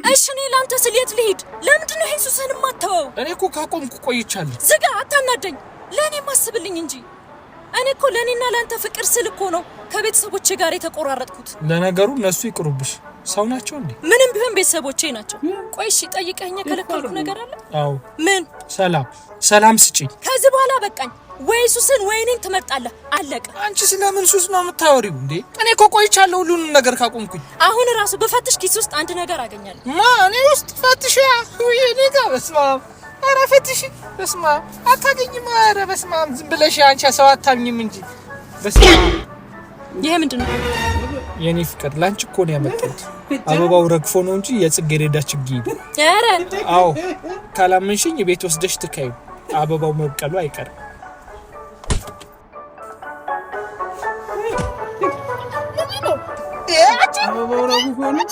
እሺ እኔ ለአንተ ስል የት ልሂድ? ለምንድን ነው ይሄን ሱስህን የማተወው? እኔ እኮ ካቆምኩ ቆይቻለሁ። ዝጋ፣ አታናደኝ። ለእኔ ማስብልኝ እንጂ እኔ እኮ ለእኔና ለአንተ ፍቅር ስል እኮ ነው ከቤተሰቦቼ ጋር የተቆራረጥኩት። ለነገሩ እነሱ ይቅሩብሽ፣ ሰው ናቸው እንዴ? ምንም ቢሆን ቤተሰቦቼ ናቸው። ቆይ እሺ፣ ጠይቀኸኝ የከለከልኩ ነገር አለ? አዎ። ምን? ሰላም ሰላም ስጪኝ። ከዚህ በኋላ በቃኝ። ወይ ሱስን ወይ እኔን ትመርጣለህ። አለቀ። አንቺ ስለምን ሱስ ነው የምታወሪው እንዴ? እኔ እኮ ቆይቻለሁ ሁሉንም ነገር ካቆምኩኝ። አሁን ራሱ በፈትሽ ኪስ ውስጥ አንድ ነገር አገኛለሁ። ማ እኔ ውስጥ ፈትሽ? ውይ እኔ ጋር በስመ አብ። ኧረ ፈትሽ። በስመ አብ አታገኝም። ኧረ በስመ አብ ዝም ብለሽ አንቺ ሰው አታምኝም እንጂ በስመ አብ። ይሄ ምንድን ነው? የኔ ፍቅር ላንቺ እኮ ነው ያመጣሁት። አበባው ረግፎ ነው እንጂ የጽጌረዳ ችግኝ ነው። ኧረ አዎ ካላመንሽኝ ቤት ወስደሽ ትካዩ። አበባው መብቀሉ አይቀርም። አበባው ረግፎ ነው።